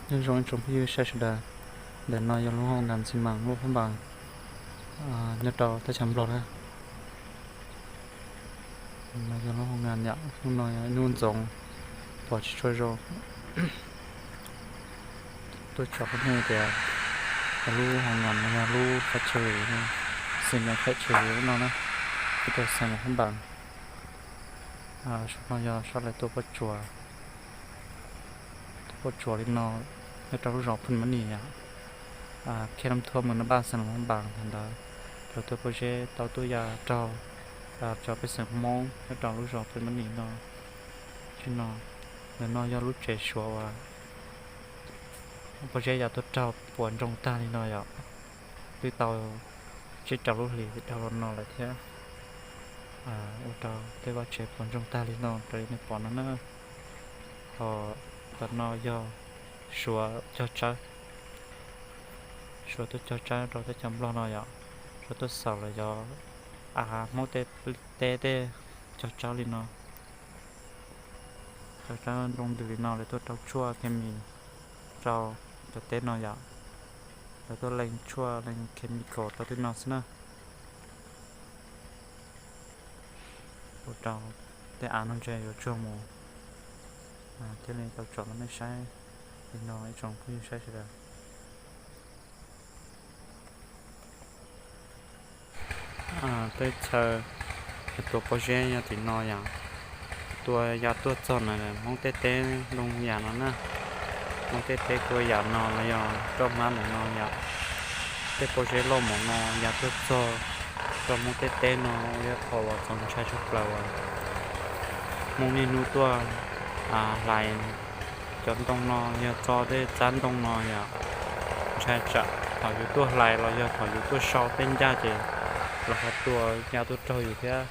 Nyob zoo ib tsoom phooj ywg saib sawv daws, ntawm no yog lub hoo nas xi mas lub phab npas nyob rau teb chaws Nplog na. No yog lub hoo nas yom, hnub no yog ib hnub ntxoov, pom tsis tshua zoo. Tuaj tsom phooj ywg tias lub hoo nas no yog lub factory, cement factory lub no na, ib rau cement phab npas. Saum no yog sab lawv tuaj pob tsuas, tuaj pob tsuas li no nyob rau lub zos Phoo Mab Nis yom. Khej Lam Thuab, moos Nab Npaj, xeev Luam Phab Npas ntawd, lawv tuaj pob zeb tau tuaj ya raug cov pej xeem Hmoob nyob rau lub zos Phoo Mab Nis no. Tsis no, ntawm no yog lub tsev Suav uas pob zeb ya tuaj raug puas ntsoog tag li no yom. Twb tau tsib rau lub hlis dhau los no lawm thiab, ua rau tej vaj tsev puas ntsoog tag li no raws li nej pom no na. Ho tom no yog Suav cog tsawb, Suav tuaj cog tsawb rau teb chaws Nplog no yom. Suav tuaj xaus los yog av Hmoob teb, teb tej cog tsawb li no. Cog tsawb nroo ntws li no lawv tuaj rau tshuaj khes mis rau cov teb no yom. Lawv tuaj leej tshuaj leej chemical rau tej no xwb na. Ua rau tej av no ntshe yuav tsuag mus, thiaj li tau tsom rau nej saib li no ib tsoom phooj ywg saib sawv daws. Teb chaws tua pob zeb nyob tim no yom, tua ya tuaj txog na Hmoob tej teb ntoo yam no na. Hmoob tej teb kuj yam no los yog roj hmab ntawm no yom. Tej pob zeb loj npaum no ya tuaj txog rau Hmoob tej teb no, ua ib qho uas txaus ntshai tshaj plaws uas Hmoob niaj hnub tuaj hlais cov ntoo no, yog txo tej txab ntoo no yom. Ntshai tsam thaum yus tuaj hlais los yog thaum yus tuaj sau tej ncaj ces lawv ho tua ya tuaj raug yus thiab.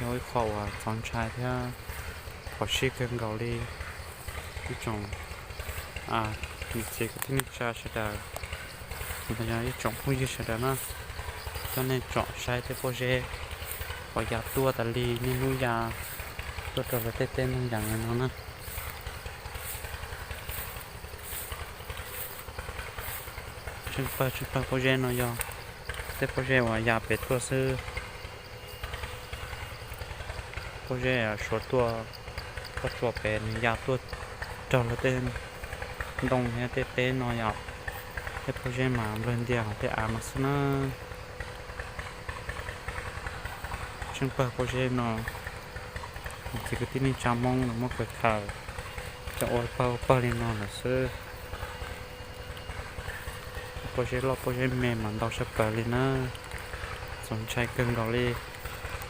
Yog ib qho uas txaus ntshai thiab phom sij kawg nkaus li. Ib tsoom niam txiv kwv tij neej tsa sawv daws, los yog ib tsoom phooj ywg sawv daws na, coj nej tsom saib tej pob zeb uas ya tuaj tas li niaj hnub ya tuaj rau lawv tej teb ntoo yam no na. Tsheej pawg tsheej pawg pob zeb no yog tej pob zeb uas ya pem tuaj xwb. Pob zeb Suav tuaj pob tsuas pem nws ya tuaj raug lawv tej ntoo thiab tej teb no yom. Tej pob zeb mas nplawg ntias tej av no xwb na. Tsheej pawg pob zeb no, niam txiv kwv tij neej tsa Hmoob lawv muab khaws khaws coj ua pawg ua pawg li no lawm xwb. Pob zeb loj pob zeb me mas ntau tshaj plaws li na. Txaus ntshai kawg nkaus li.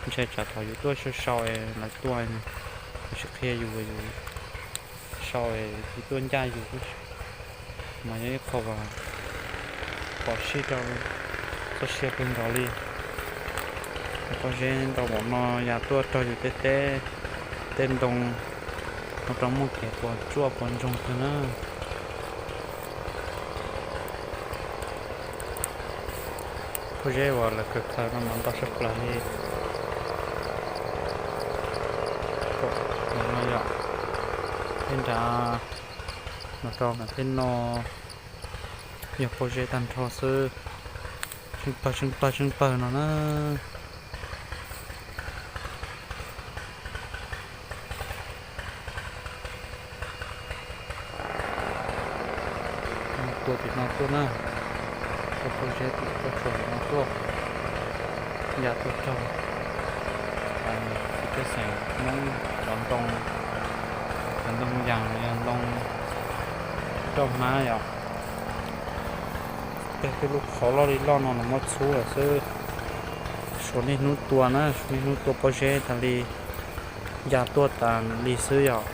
Ntshai tsam thaum yus tuaj sau sau es lawv tuaj, lawv tsis qhia yus, yus sau es yus tuaj ncaj yus, mas yog ib qho uas phom sij rau, txoj sia kawg nkaus li. Pob zeb ntau npaum no ya tuaj raug yus tej teb, tej ntoo, ua rau muaj kev puas tsuaj puas ntsoog kawg na. Pob zeb uas lawv khaws khaws no mas ntau tshaj plaws li. Pom no yom, tej nrad, no rau nram tej no yog pob zeb tag nrho xwb. Tsheej pawg tsheej pawg tsheej pawg no na. Tua tim no tuaj na, tua pob zeb tim pob tsuas tim no tuaj, ya tuaj raug txiv pej xeem Hmoob cov ntoo, cov ntoo yas los yog ntoo roj hmab yom. Tej tej lub qhov loj li loj no los muab txhub lawm xwb. Suav niaj hnub tua na, niaj hnub tua pob zeb tas li, ya tuaj tas li xwb yom.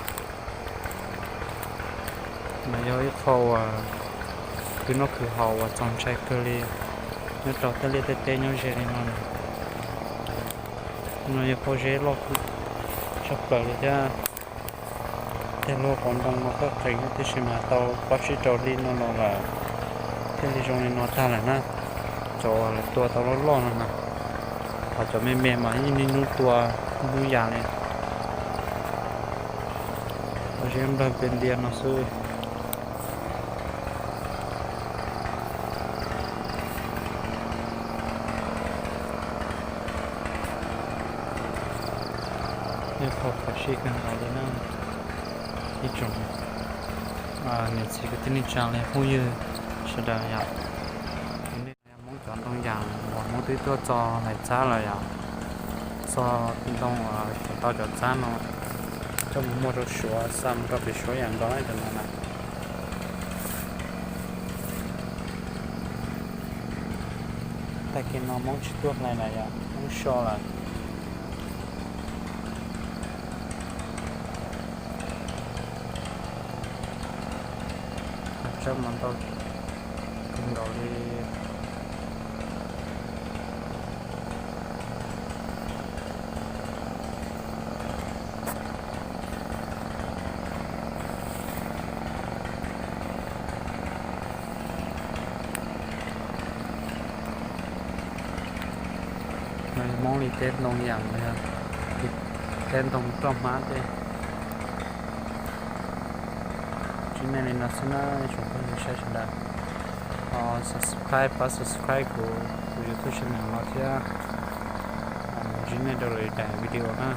Mas yog ib qho uas khwv noj khwv haus uas txaus ntshai kawg li nyob rau tej liaj tej teb nyob ze li no. No yog pob zeb loj tshaj plaws li thiab. Tej lub qhov ntoo no toj qees tib si mas tau pab sib rau hli no los lawm, thiaj li zoo li no tag lawm na. Cov uas lawv tua tau loj loj no na, ho cov me me mas ib niaj hnub tua hnub yas li. Pob zeb nplawg ntias ntias no xwb. Nyob tau phom sij kawg nkaus li na ib tsoom niam txiv kwv tij neej tsa li phooj ywg sawv daws yom. Hmoob cov ntoo yas uas Hmoob twb tuaj txo lais txhab lawm yom, txo ntoo uas cov tau cov txhab no coj mus muag rau Suav xa mus rau pem Suav yam nkaus cov no na. Tag kis no Hmoob tsis tuaj hlais lawm yom, Hmoob so lawm. Txawb mas ntau kawg nkaus li. Hmoob li teb ntoo yam, teb ntoo roj hmab tej. Tsis nej li no xwb na, tsoom phooj ywg saib sawv daws, ho subscribe pab subscribe kuv tus YouTube channel no thiab. Ntsib nej rau lwm daim video na.